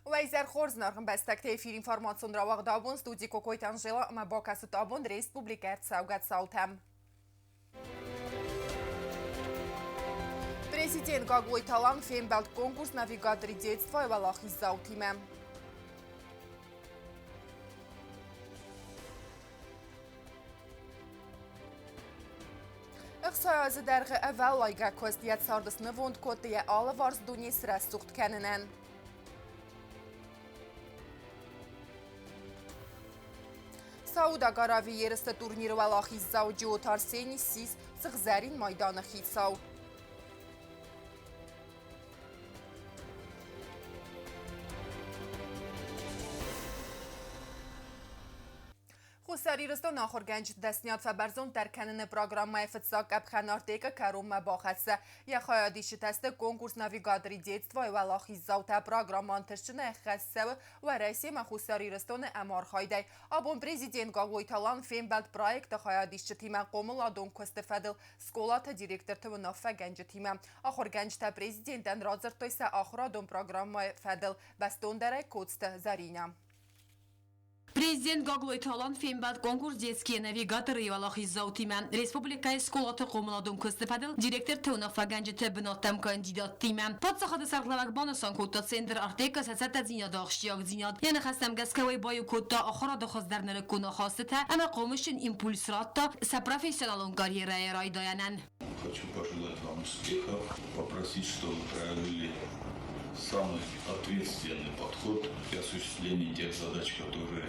Уӕ изӕр хорз, ӕмбӕстӕгтӕ, эфир информацион рауагъд абон студи Кокойты Анжела ӕмӕ бакӕсут абон республикӕ ӕрцӕугӕ цаутӕм. Президент Гаглойты Алан фембӕлд конкурс «Навигаторы детства» уӕлахиздзаутимӕ. 6 азы дӕргъы ӕвӕллайгӕ куыст йӕ царды снывонд кодта йӕ алыварс дуне срӕсугъд кӕнынӕн. Саудаг Аравийы ерысты турниры уӕлахиздзау Джиоты Арсений ссис сыгъзӕрин майданы хицау. Хуссар Ирыстоны ахуыргӕнджыты дӕсныйад фӕбӕрзонддӕр кӕныны программӕйы фыццаг къӕпхӕн Артек-ы кӕронмӕ бахӕццӕ. Йӕ хайадисджытӕ сты конкурс «Навигаторы детства»-йы уӕлахиздзаутӕ. Программӕ ӕнтыстджынӕй ӕххӕст цӕуы Уӕрӕсе ӕмӕ Хуссар Ирыстоны ӕмархайдӕй. Абон президент Гаглойты Алан фембӕлд проекты хайадисджытимӕ хъомыладон куысты фӕдыл скъолаты директорты уынаффӕгӕнджытимӕ. Ахуыргӕнджытӕ президентӕн радзырдтой сӕ ахуырадон программӕйы фӕдыл бӕстондӕрӕй Коцты Зӕринӕ. Президент Гаглойты Алан фембӕлд конкурс «Детские навигаторы» уӕлахиздзаутимӕ, республикӕйы скъолаты хъомыладон куысты фӕдыл директорты уынаффӕгӕнджыты бынӕттӕм кандидаттимӕ. Паддзахады сӕргълӕууӕг банысан кодта центр Артек-ы сӕ цӕттӕдзинады ахсджиагдзинад. Йӕ ныхӕстӕм гӕсгӕ уый баиу кодта ахуырады хуыздӕр нырыккон ахастытӕ ӕмӕ хъомысджын импульс радта сӕ профессионалон карьерӕйы райдайӕнӕн. Хочу пожелать вам успехов, попросить, чтобы проявили самый ответственный подход к осуществлению тех задач, которые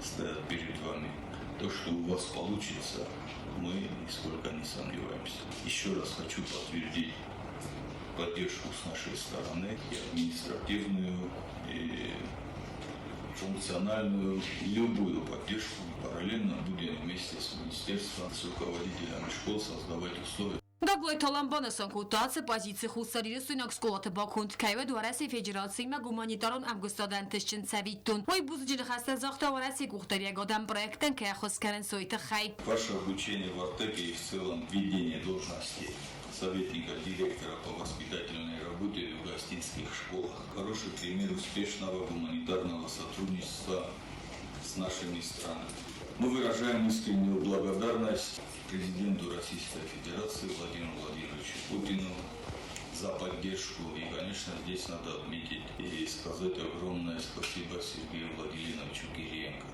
стоят перед вами. То, что у вас получится, мы нисколько не сомневаемся. Еще раз хочу подтвердить поддержку с нашей стороны, и административную, и функциональную, любую поддержку. Параллельно будем вместе с министерством, с руководителями школ создавать условия. Гаглойты Алан банысан кодта, ацы позици хуссарирыстойнаг скъолаты баконд кӕй уыд Уӕрӕсейы Федерациимӕ гуманитарон ӕмгуыстады ӕнтыстджын цӕвиттон. Уый бузныджы ныхӕстӕ загъта Уӕрӕсейы къухдариӕгадӕн проектӕн кӕй ӕххуыс кӕнынц, уый тыххӕй. Ваше обучение в Артеке и в целом введение должности советника директора по воспитательной работе в гостинских школах. Хороший пример успешного гуманитарного сотрудничества с нашими странами. Мы выражаем искреннюю благодарность президенту Российской Федерации Владимиру Владимировичу Путину за поддержку. И, конечно, здесь надо отметить и сказать огромное спасибо Сергею Владимировичу Кириенко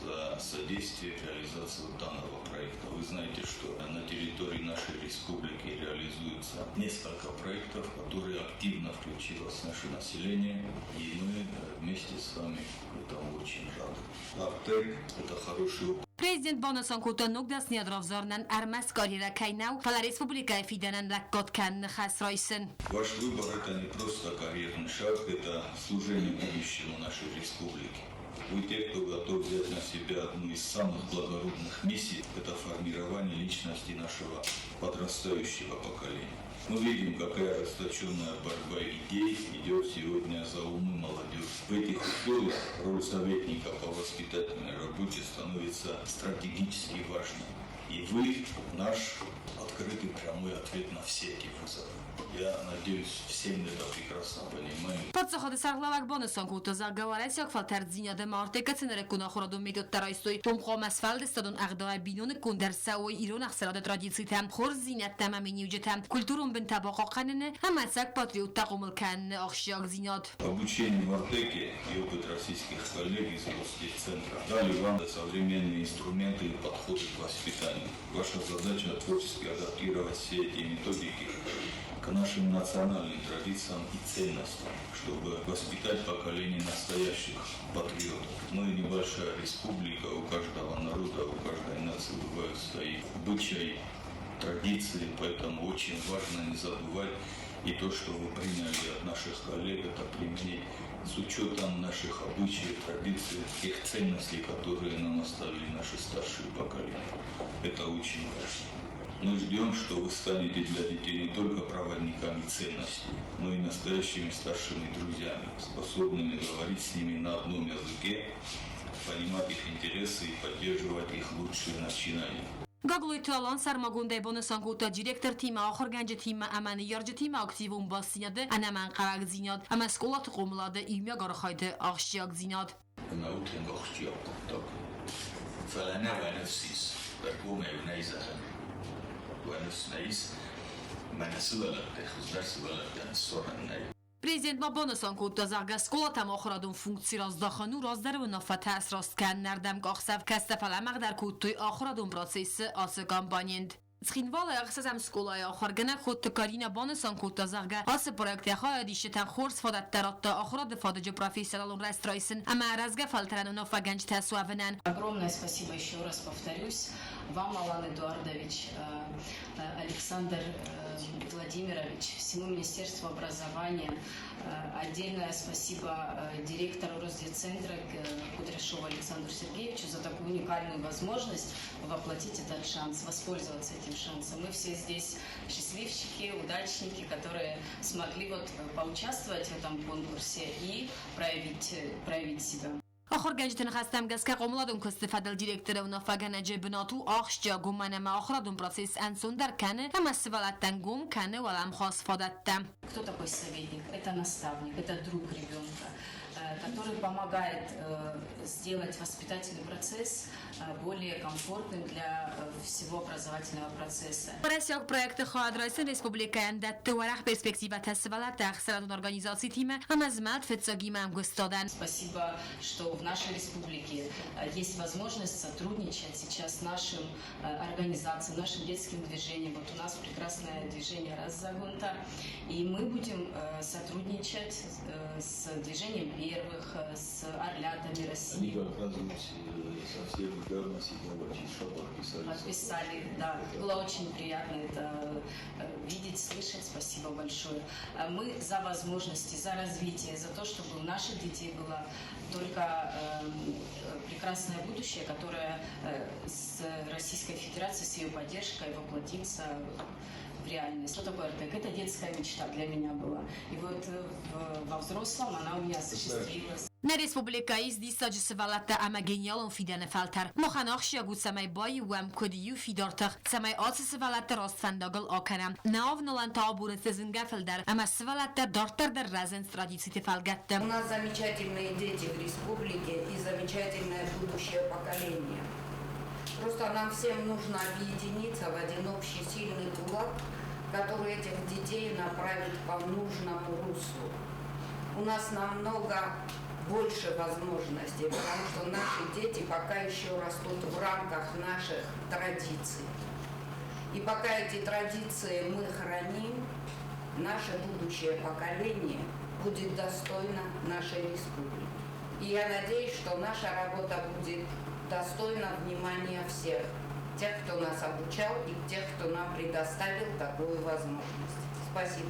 за содействие в реализации данного проекта. Вы знаете, что на территории нашей республики реализуется несколько проектов, которые активно включилось наше население, и мы вместе с вами этому очень рады. Артек – это хороший опыт. Президент банысан кодта, ног дӕсныйад равзарынӕн ӕрмӕст карьерӕ кӕй нӕу, фӕлӕ республикӕйы фидӕнӕн лӕггад кӕныны хӕс райсын. Ваш выбор – это не просто карьерный шаг, это служение будущему нашей республики. Вы те, кто готов взять на себя одну из самых благородных миссий – это формирование личности нашего подрастающего поколения. Мы видим, какая ожесточенная борьба идей идет сегодня за умы молодежи. В этих условиях роль советника по воспитательной работе становится стратегически важной. И вы наш открытый прямой ответ на все эти вызовы. Я надеюсь, все мы это прекрасно понимаем. Паддзахады сӕргълӕууӕг банысан кодта, зӕгъгӕ, уӕрӕсейаг фӕлтӕрддзинады ӕмӕ артекы нырыккон ахуырадон методтӕ райстой, уым хъуамӕ сфӕлдыстадон ӕгъдауӕй биноныг конд ӕрцӕуой ирон ӕхсӕнады традицитӕ, хорздзинӕдтӕ ӕмӕ миниуджытӕ, культурон бынтӕ бахъахъхъӕныны ӕмӕ ӕцӕг патриоттӕ хъомыл кӕныны ахсджиагдзинад. Обучение в Артеке и опыт российских коллег из Ростехцентра дали вам современные инструменты и подходы к воспитанию. Ваша задача творчески адаптировать все эти методики к нашим национальным традициям и ценностям, чтобы воспитать поколение настоящих патриотов. Мы небольшая республика, у каждого народа, у каждой нации бывают свои обычаи, традиции, поэтому очень важно не забывать и то, что вы приняли от наших коллег, это применить с учетом наших обычаев, традиций, тех ценностей, которые нам оставили наши старшие поколения. Это очень важно. Мы ждем, что вы станете для детей не только проводниками ценностей, но и настоящими старшими друзьями, способными говорить с ними на одном языке, понимать их интересы и поддерживать их лучшие начинания. Гаглойты Алан сӕрмагондӕй банысан кодта директортимӕ, ахуыргӕнджытимӕ ӕмӕ ныййарджытимӕ активон бастдзинады ӕнӕмӕнгхъӕуӕгдзинад ӕмӕ скъолаты хъомылады иумиаг архайды ахсджиагдзинад. Ӕмӕ у тынг ахсджиаг хъуыддаг. Фӕлӕ нӕ уӕ ныфс ис, ӕргомӕй уын ӕй зӕгъын. Уӕ ныфс нӕ ис, мӕнӕ сывӕллӕттӕй хуыздӕр сывӕллӕттӕн ссарӕн нӕй. Президент ма банысан кодта, зӕгъгӕ, скъолатӕм ахуырадон функци раздахын у раздӕры уынаффӕтӕ сраст кӕнынӕрдӕм къахдзӕф, кӕцытӕ фӕлӕмӕгъдӕр кодтой ахуырадон процессы ацы компонент. Цхинвалы ӕхсӕзӕм скъолайы ахуыргӕнӕг Ходты Каринӕ банысан кодта, зӕгъгӕ, ацы проекты хайадисджытӕн хорз фадӕттӕ радта ахуырады фадыджы профессионалон рӕзт райсын ӕмӕ рӕзгӕ фӕлтӕрӕн уынаффӕгӕнджытӕ суӕвынӕн. Огромное спасибо еще раз повторюсь вам, Алан Эдуардович, Александр Владимирович, всему Министерству образования. Отдельное спасибо директору Росдетцентра Кудряшову Александру Сергеевичу за такую уникальную возможность воплотить этот шанс, воспользоваться этим шансом. Мы все здесь счастливчики, удачники, которые смогли вот поучаствовать в этом конкурсе и проявить себя. Ахуыргӕнджыты ныхӕстӕм гӕсгӕ хъомыладон куысты фӕдыл директоры уынаффӕгӕнӕджы бынат у ахсджиаг, уымӕн ӕмӕ ахуырадон процесс ӕнцондӕр кӕны ӕмӕ сывӕллӕттӕн гом кӕны уӕлӕмхас фадӕттӕ. Кто такой советник? Это наставник, это друг ребенка, который помогает сделать воспитательный процесс более комфортным для всего образовательного процесса. Уӕрӕсейаг проекты хайад райсын республикӕйӕн дӕтты уӕрӕх перспективӕтӕ сывӕллӕтты ӕхсӕнадон организацитимӕ ӕмӕ змӕлд фыццагимӕ ӕмгуыстадӕн. Спасибо, что в нашей республике есть возможность сотрудничать сейчас нашим организациям, нашим детским движениям. Вот у нас прекрасное движение «Раззагонта», и мы будем сотрудничать с движением первых, с «Орлятами России». Они как раз совсем недавно, 7 числа, подписали. Подписали, да. Было очень приятно это видеть, слышать. Спасибо большое. Мы за возможности, за развитие, за то, чтобы у наших детей было только прекрасное будущее, которое с Российской Федерацией, с ее поддержкой воплотится в реальность. Что такое Артек? Это детская мечта для меня была. И вот во взрослом она у меня осуществилась. Нӕ республикӕйы ис диссаджы сывӕллӕттӕ ӕмӕ гениалон фидӕны фӕлтӕр. Махӕн ахсджиаг у, цӕмӕй баиу уӕм, куыд иу фидар тых, цӕмӕй ацы сывӕллӕтты раст фӕндагыл акӕнӕм. Нӕ авналӕнтӕ абоны сты зынгӕ фылдӕр, ӕмӕ сывӕллӕттӕ дарддӕр дӕр рӕзынц традициты фӕлгӕтты. У нас замечательные дети в республике и замечательное будущее поколение. Просто нам всем нужно объединиться в один общий сильный кулак, который этих детей направит по нужному руслу. У нас намного больше возможностей, потому что наши дети пока еще растут в рамках наших традиций. И пока эти традиции мы храним, наше будущее поколение будет достойно нашей республики. И я надеюсь, что наша работа будет достойна внимания всех, тех, кто нас обучал, и тех, кто нам предоставил такую возможность. Спасибо.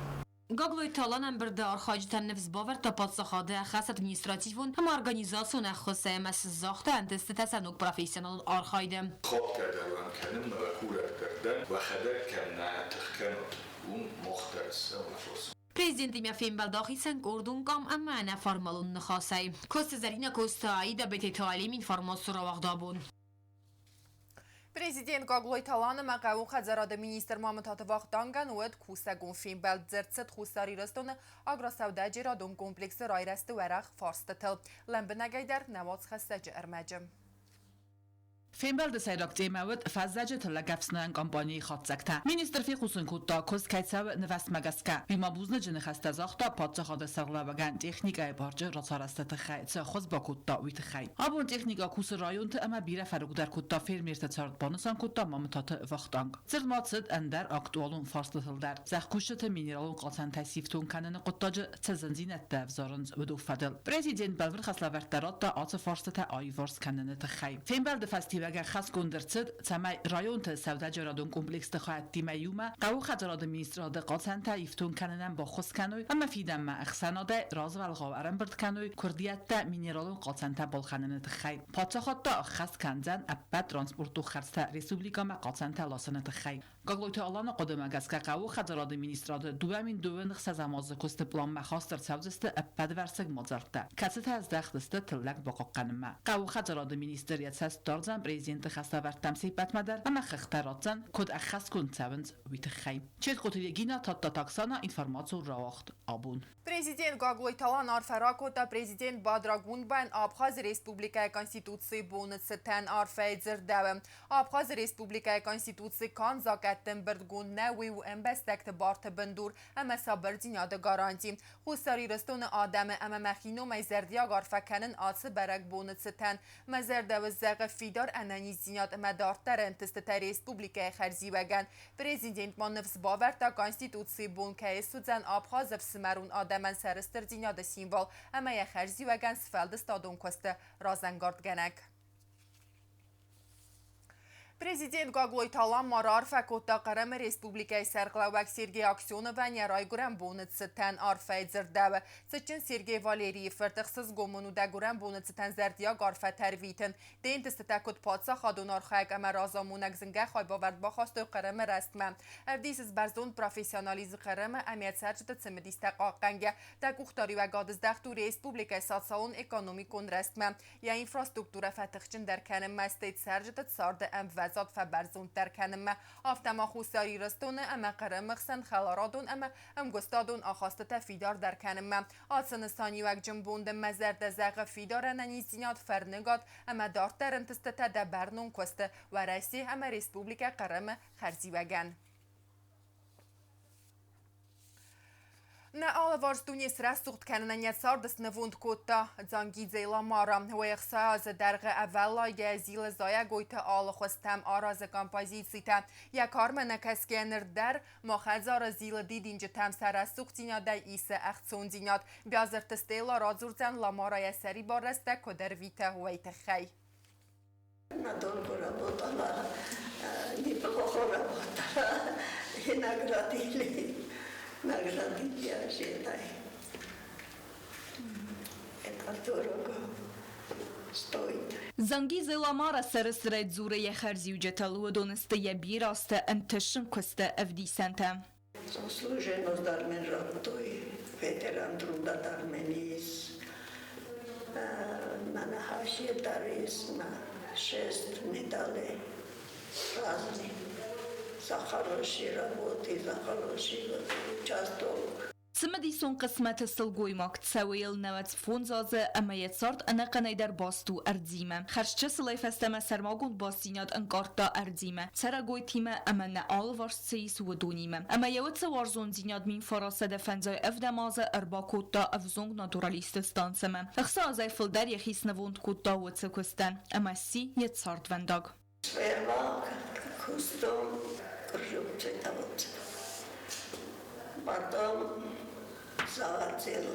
Гаглойты Алан ӕмбырды архайджытӕн ныфс бавӕрдта паддзахады ӕххӕст административон ӕмӕ организацион ӕххуысӕй ӕмӕ сын загъта ӕнтыстытӕ сӕ ног профессионалон архайды. Хатгӕ дӕр уӕм кӕнын, мӕ курӕг дӕр дӕн, уӕхӕдӕг кӕм нӕ тых кӕнут, уым мах дӕр ссӕуӕм фос. Президентимӕ фембӕлд ахицӕн къордон къам ӕмӕ ӕнӕформалон ныхасӕй. Коцты Зӕринӕ, Коцты Аидӕ, Бететы Алим, информацион рауагъд абон. Президент Гаглойты Алан ӕмӕ хъӕууон хӕдзарады министр Мамытаты Вахтангӕн уӕд кусӕгон фембӕлд дзырд цыд Хуссар Ирыстоны агросӕудӕджерадон комплексы райрӕзты уӕрӕх фарстытыл. Лӕмбынӕгӕй дӕр нӕ уацхӕссӕджы ӕрмӕджы. Фембӕлды сӕйраг темӕ уыд фӕззӕджы тыллӕгӕфснайӕн кампанийы хатдзӕгтӕ. Министр фехъусын кодта, куыст кӕй цӕуы нывӕстмӕ гӕсгӕ. Уый ма бузныджы ныхӕстӕ загъта паддзахады сӕргълӕууӕгӕн техникӕйы парчы рацарӕзты тыххӕй цы ӕххуыс бакодта, уый тыххӕй. Абон техникӕ кусы районты ӕмӕ бирӕ фӕрогдӕр кодта фермерты цард, банысан кодта Мамытаты Вахтанг. Дзырд ма цыд ӕндӕр актуалон фарстытыл дӕр. Зӕхкусджыты минералон хъацӕнтӕ сифтонг кӕныны хъуыддаджы цы зындзинӕдтӕ ӕвзарынц, уыдон фӕдыл. Президент бӕлвырд хӕслӕвӕрдтӕ радта ацы фарстытӕ аиуварс кӕныны тыххӕй. Фембӕлды фӕстиуӕгӕн хӕсгонд ӕрцыд, цӕмӕй районты сӕудӕджерадон комплексты хайӕдтимӕ иумӕ хъӕуы хӕдзарады министрады хъацӕнтӕ ифтонг кӕнынӕн баххуыс кӕной ӕмӕ фидӕнмӕ ӕхсӕнадӕй развӕлгъау ӕрӕмбырд кӕной куырдиӕттӕ минералон хъацӕнтӕ балхӕныны тыххӕй. Паддзахад та ӕххӕст кӕндзӕн ӕппӕт транспортон хӕрдзтӕ республикӕмӕ хъацӕнтӕ ласыны тыххӕй. Гаглойты Аланы хъуыдымӕ гӕсгӕ хъӕуы хӕдзарады министрады 2026 азы куысты пъланмӕ хаст ӕрцӕудзысты ӕппӕтвӕрсыг мадзӕлттӕ, кӕцытӕ здӕхт сты тыллӕг бахъахъхъӕнынмӕ. Хъӕуы хӕдзарады министр йӕ цӕст дардзӕн президент Президенты хӕслӕвӕрдтӕм се ппӕтмӕ дӕр ӕмӕ хыгъдтӕ ратдзӕн, куыд ӕххӕстгонд цӕуынц, уый тыххӕй. Четкоты Регина, Тадтаты Оксана, информацион рауагъд абон. Президент Гаглойты Алан арфӕ ракодта президент Бадра Гунбайӕн Абхазы Республикӕйы Конституцийы боны цытӕн арфӕйы дзырдӕуы. Абхазы Республикӕйы Конституци канд закъӕтты ӕмбырдгонд нӕ, уый у ӕмбӕстӕгты барты бындур ӕмӕ сабырдзинады гаранти. Хуссар Ирыстоны адӕмы ӕмӕ мӕхи номӕй зӕрдиаг арфӕ кӕнын ацы бӕрӕгбоны цытӕн. Мӕ зӕрдӕ уын зӕгъы фидар ӕнӕниздзинад ӕмӕ дарддӕр ӕнтыстытӕ республикӕйы хӕрзиуӕгӕн. Президент ма ныфс бавӕрдта, Конституцийы бон кӕй суыдзӕн Абхазы ӕфсымӕрон адӕмӕн сӕрыстырдзинады символ ӕмӕ йӕ хӕрзиуӕгӕн сфӕлдыстадон куысты разӕнгардгӕнӕг. Президент Гаглойты Алан ма раарфӕ кодта Хъырымы Республикӕйы сӕргълӕууӕг Сергей Аксеновӕн йӕ райгуырӕн боны цытӕн арфӕйы дзырдӕуы. Цытджын Сергей Валерийы фырт ӕхсызгон мын у дӕ гуырӕн боны цытӕн зӕрдиаг арфӕтӕ ӕрвитын. Де нтыстытӕ куыд паддзахадон архайӕг ӕмӕ разамонӕг зынгӕ хайбавӕрд бахастой Хъырымы рӕзтмӕ. Ӕвдисыс бӕрзонд профессионализм Хъырымы ӕмӕ цӕрджыты цымыдистӕ хъахъхъӕнгӕ. Дӕ къухдариуӕгад здӕхт у республикӕйы социалон-экономикон рӕзтмӕ. Йӕ инфраструктурӕ фӕтыхджындӕр кӕнынмӕ, стӕй цӕрджыты царды ӕмвӕзад фӕбӕрзонддӕр кӕнынмӕ, афтӕ ма Хуссар Ирыстоны ӕмӕ Хъырымы хсӕн хӕларадон ӕмӕ ӕмгуыстадон ахастытӕ фидардӕр кӕнынмӕ. Ацы нысаниуӕгджын бон дын мӕ зӕрдӕ зӕгъы фидар ӕнӕниздзинад, фӕрныгад ӕмӕ дарддӕр ӕнтыстытӕ дӕ бӕрнон куысты Уӕрӕсе ӕмӕ Республикӕ Хъырымы хӕрзиуӕгӕн. Нӕ алыварс дуне срӕсугъд кӕнынӕн йӕ цард снывонд кодта Дзангидзе Ламара. Уый 6 азы дӕргъы ӕвӕллайгӕ зилы зайӕгойты алы хуызтӕм, аразы композицитӕ. Йӕ кармӕ нӕ кӕсгӕ ныр дӕр ма хӕдзары зилы дидинджытӕм, сӕ рӕсугъддзинадӕй исы ӕхцондзинад. Биазырты Стелла радзурдзӕн Ламарайӕ сӕрибар рӕстӕг куыд ӕрвиты, уый тыххӕй. Она долго работала, неплохо работала, и наградили, наградили, я считаю. Это дорого стоит. Зангизе Ламара сӕрыстырӕй дзуры йӕ хӕрзиуджытыл, уыдон сты йӕ бирӕ азты ӕнтысын куысты ӕвдисӕнтӕ. Заслуженность дармен радтой, ветеран труда дармен ис, на дӕр ис, на шесть медалей разные. За хорошие работы, за хороший участок. Цымыдисон хъысмӕты сылгоймаг цӕуы йыл 95 азы ӕмӕ йӕ цард ӕнӕхъӕнӕй дӕр баст у ӕрдзимӕ. Хӕрзчысылӕй фӕстӕмӕ сӕрмагонд бастдзинад ӕнкъардта ӕрдзимӕ, цӕрӕгойтимӕ ӕмӕ нӕ алыварс цы ис, уыдонимӕ. Ӕмӕ йӕ уыцы уарзондзинад 1957 азы ӕрбакодта ӕвзонг натуралистты станцӕмӕ. 6 азӕй фылдӕр йӕхи снывонд кодта уыцы куыстӕн ӕмӕ сси йӕ цардвӕндаг. Сперва кустом кружок цветоводства. Потом заводил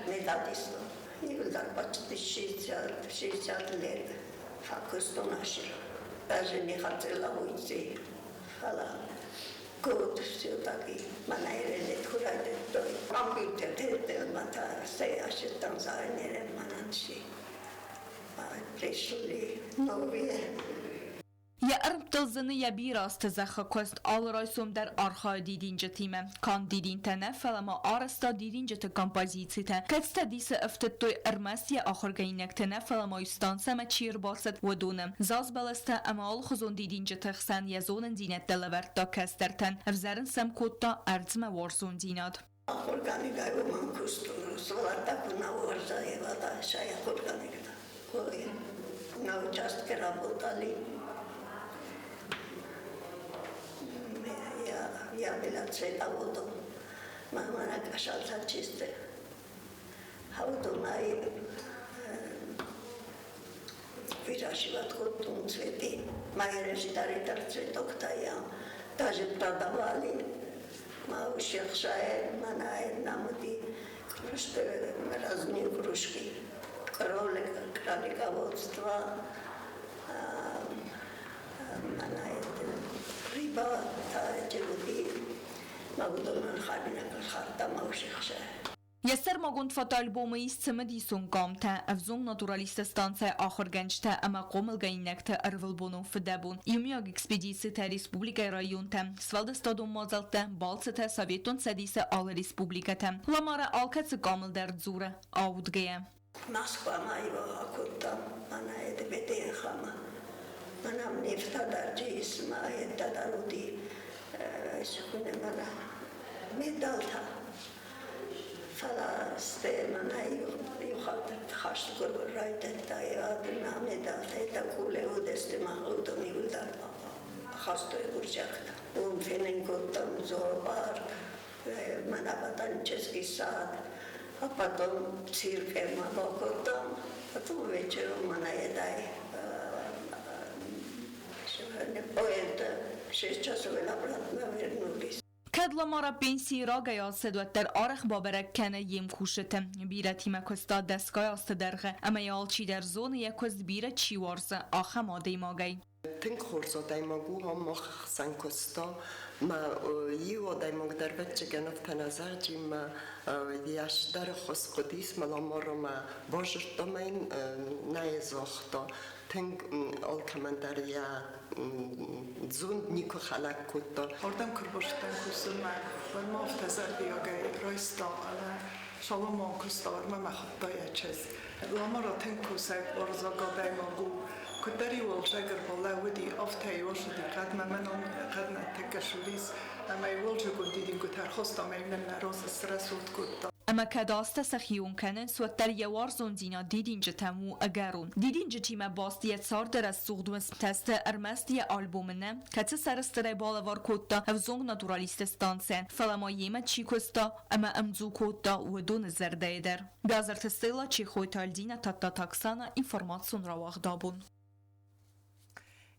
методистом. И так почти 60 лет кустом нашел. Даже не хотела уйти. Фала год все-таки. Компьютер Пришли новые. Йӕ ӕрмттыл зыны йӕ бирӕ азты зӕххы куыст, алы райсом дӕр архайы дидинджытимӕ. Канд дидинтӕ нӕ, фӕлӕ ма арӕзта дидинджыты композицитӕ, кӕцытӕ дисы ӕфтыдтой ӕрмӕст йӕ ахуыргӕнинӕгты нӕ, фӕлӕ ма станцӕмӕ чи ӕрбацыд, уыдоны. Заз бӕлӕстӕ ӕмӕ алыхуызон дидинджыты хсӕн йӕ зонындзинӕдтӕ лӕвӕрдта кӕстӕртӕн, ӕвзӕрын сӕм кодта ӕрдзмӕ уарзондзинад. Ахуыргӕнӕгӕй уымӕн куыстон, свалата куы нӕ уарзаевата, сай ахуыргӕнӕгтӕ. На участке работали. Я была цветоводом. Мама накашалса чистая. Хаудунай выращивать кодтон цветы. Мои дарит цветок я даже продавали. Ма ушехшае манае намуди разные кружки. Кролик, кролиководство, манае рыба, та чегуди. Магудонан хабина харта ма ушехшае. Йӕ сӕрмагонд фотоальбомы ис цымыдисон къамтӕ, ӕвзонг натуралистты станцӕйы ахуыргӕнджытӕ ӕмӕ хъомылгӕнинӕгты ӕрвылбонон фыдӕбон, иумиаг экспедицитӕ республикӕйы районтӕм, сфӕлдыстадон мадзӕлттӕ, балцытӕ Советон Цӕдисы алы республикӕтӕм. Ламара алкӕцы къамыл дӕр дзуры аудгӕйӕ. Москвамӕ его акодтам, мӕнӕ это ВДНХ-мӕ. Мӕнӕ нефтадарджы исмӕ ӕддӕдӕр уыди мӕнӕ медалтӕ. Фӕлӕ стӕй мӕнӕ иу хатт хӕст куы райдыдта, нӕ медалтӕ это куле уыдысты мӕ уыдон иуылдӕр хастой гуырдзиӕгтӕ. Уым фенын кодтам зоопарк, мӕнӕ ботанический сад, а потом циркӕмӕ бакодтам, потом вечером мӕнӕ едай поезд 6 часов обратно вернулись. Кӕд Ламара пенсийы рагӕй ацыд, уӕддӕр арӕх бабӕрӕг кӕны йе мкусджыты. Бирӕтимӕ куыста дӕсгай азты дӕргъы, ӕмӕ йӕ алчидӕр зоны, йӕ куыст бирӕ чи уарзы, ахӕм адӕймагӕй. Тынг хорз адӕймаг у, ам мах хсӕн куыста. Мӕ иу адӕймаг дӕр ӕвӕццӕгӕн афтӕ нӕ зӕгъди, мӕ йас дӕр ӕххуыс хъуыдис, мӕ Ламарамӕ базыдта мӕ йын нӕ загъта. Тынг алкӕмӕн дӕр йӕ зонд никуы хӕлӕг кодта. Ардӕм куы рбацыдтӕн кусынмӕ, уӕд ма афтӕ зӕрдиагӕй райста ӕмӕ Соломон куыста, ӕмӕ мӕ хуыдта йӕ чызг. Ламара тынг кусӕг, уарзаг адӕймаг у. Куыддӕр-иу уалдзӕг ӕрбалӕууыди, афтӕ-иу ацыди хъӕдмӕ, мӕнӕн хъӕдмӕ тӕккӕ сур ис, ӕмӕ-иу уалдзыгон дидингуытӕ ӕрхаста ӕмӕ-иу нын нӕ разы срӕсугъд кодта. Ӕмӕ кӕд азтӕ сӕхион кӕнынц, уӕддӕр йӕ уарзондзинад дидинджытӕм у ӕгӕрон. Дидинджытимӕ баст йӕ царды рӕсугъд уысмтӕ сты ӕрмӕст йӕ альбомы нӕ, кӕцы сӕрыстырӕй балӕвар кодта ӕвзонг натуралистты станцӕйӕн, фӕлӕ ма йемӕ чи куыста ӕмӕ ӕмдзу кодта, уыдоны зӕрдӕйы дӕр. Биазырты Стелла, Чехойты Альдина, Тадтаты Оксана, информацион рауагъд абон.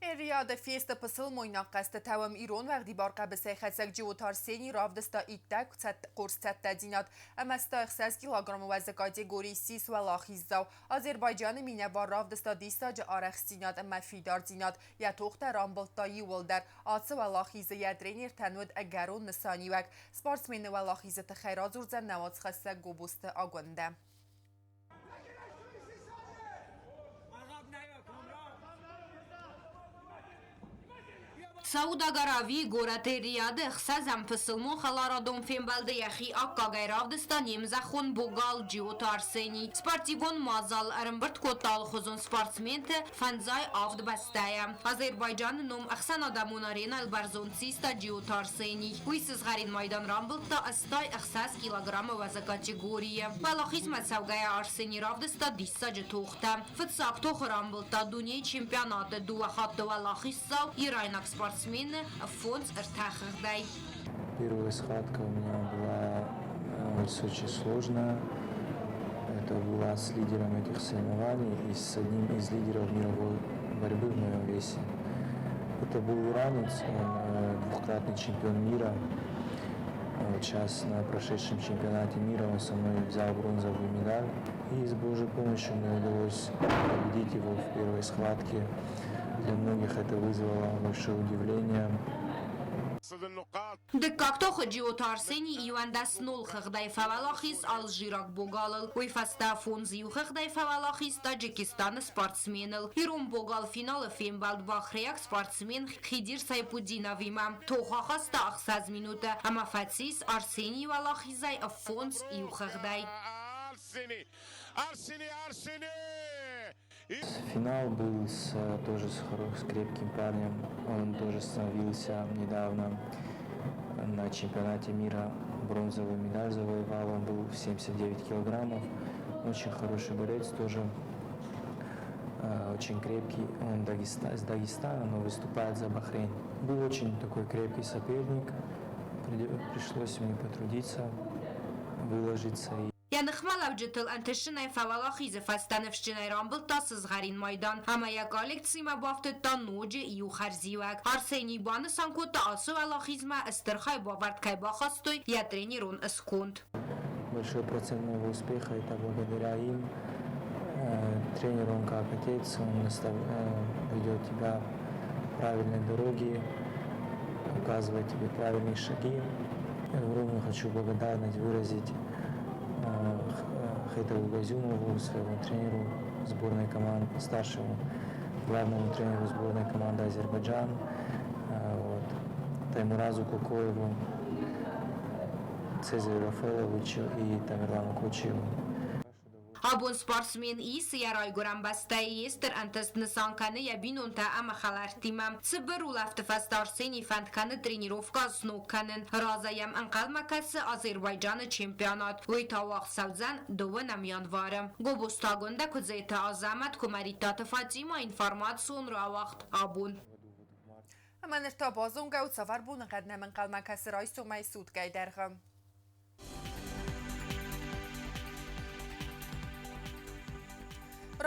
Эр-Рияды Фесты пысылмойнаг хъӕзтытӕм ирон уӕгъдибар хъӕбысӕйхӕцӕг Джиоты Арсений равдыста иттӕг хорз цӕттӕдзинад ӕмӕ 66 килограммы уӕзы категорийы ссис уӕлахиздзау. Азербайджаны минӕвар равдыста диссаджы арӕхстдзинад ӕмӕ фидардзинад. Йӕ тохтӕ рамбылдта иууылдӕр. Ацы уӕлахизы йӕ тренертӕн уыд ӕгӕрон нысаниуӕг. Спортсмены уӕлахизы тыххӕй радзурдзӕн нӕ уацхӕссӕг Гобозты Агуындӕ. Саудаг Аравийы горӕты Риады ӕхсӕзӕм пысылмон хӕларадон фембӕлды йӕхи аккагӕй равдыста не мзӕххон богал Джиоты Арсений. Спортивон мадзал ӕрӕмбырд кодта алыхуызон спортсменты фӕндзай авд бӕстӕйӕ. Азербайджаны ном ӕхсӕнадӕмон аренӕйыл бӕрзонд систа Джиоты Арсений. Уый сызгъӕрин майдан рамбылдта 86 килограммы уӕзы категорийы. Уӕлахизмӕ цӕугӕйӕ Арсений равдыста диссаджы тохтӕ. Фыццаг тохы рамбылдта дунейы чемпионаты дыууӕ хатты уӕлахиздзау ирайнаг спортсмены фондз ӕртӕ хыгъдӕй. Первая схватка у меня была очень сложная. Это была с лидером этих соревнований и с одним из лидеров мировой борьбы в моем весе. Это был иранец, он двукратный чемпион мира. Вот сейчас на прошедшем чемпионате мира он со мной взял бронзовую медаль. И с Божьей помощью мне удалось победить его в первой схватке. Для многих это вызвало большое удивление. Дыккаг тохы Джиоты Арсений 11-0 хыгъдӕй фӕуӕлахиз алжираг богалыл. Уый фӕстӕ фондз-иу хыгъдӕй фӕуӕлахиз Таджикистаны спортсменыл. Ирон богал финалы фембӕлд бахрейаг спортсмен Хидир Сайпудиновимӕ. Тох ахаста 6 минуты ӕмӕ фӕцис Арсенийы уӕлахизӕй фондз-иу хыгъдӕй. Арсений, Арсений! Финал был тоже с крепким парнем. Он тоже становился недавно на чемпионате мира. Бронзовую медаль завоевал. Он был в 79 килограммов. Очень хороший борец тоже. Очень крепкий. Он из Дагестана, но выступает за Бахрейн. Был очень такой крепкий соперник. Пришлось мне потрудиться, выложиться. Йӕ ныхмӕлӕуджытыл ӕнтыстджынӕй фӕуӕлахизы фӕстӕ ныфсджынӕй рамбылдта сызгъӕрин майдан ӕмӕ йӕ коллекцимӕ бафтыдта ноджы иу хӕрзиуӕг. Арсений банысан кодта, ацы уӕлахизмӕ стыр хайбавӕрд кӕй бахастой йӕ тренерон сконд. Большой процент моего успеха это благодаря им. Тренер, он как отец, он ведет тебя правильной дороге, указывает тебе правильные шаги. Огромную хочу благодарность выразить Хейтову Газюмову, своему тренеру сборной команды, старшему главному тренеру сборной команды Азербайджан, вот, Таймуразу Кокоеву, Цезарю Рафаэловичу и Тамерлану Кочиеву. Абон спортсмен исы йӕ райгуырӕн бӕстӕйы, йе стыр ӕнтыст нысан кӕны йӕ бинонтӕ ӕмӕ хӕлӕрттимӕ. Цыбыр улӕфты фӕстӕ Арсений фӕнд кӕны тренировкӕ сног кӕнын. Разӕй йӕм ӕнхъӕлмӕ кӕсы Азербайджаны чемпионат. Уый та уагъд цӕудзӕн дыууынӕм январы. Гобозты Агуындӕ, Куыдзеты Азӕмӕт, Куымӕридтаты Фатимӕ, информацион рауагъд абон. Ӕмӕ ныр та базонгӕ у, цавӕр боныгъӕд нӕм ӕнхъӕлмӕ кӕсы райсомӕй суткӕйы дӕргъы.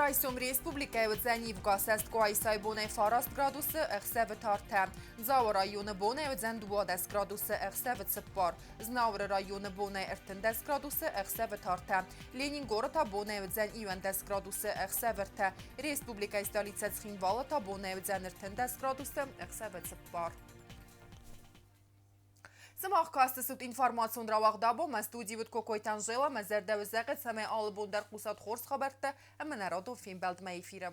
Райсом республикӕйы уыдзӕн ивгӕ цӕсткъуайсайы бонӕй 9 градусы, ӕхсӕвы тартӕ. Дзауы районы бонӕй уыдзӕн 12 градусы, ӕхсӕвы 4. Знауыры районы бонӕй 13 градусы, ӕхсӕвы тартӕ. Ленингоры та бонӕй уыдзӕн 11 градусы, ӕхсӕвы 3. Республикӕйы столицӕ Цхинвалы та бонӕй уыдзӕн 13 градусы, ӕхсӕвы 4. Сымах кастысут информацион рауагъд абон. Мӕ студийы уыд Кокойты Анжела. Мӕ зӕрдӕ уы зӕгъы, цӕмӕй алы бон дӕр хъусат хорз хабӕрттӕ ӕмӕ нӕ радон фембӕлдмӕ эфиры.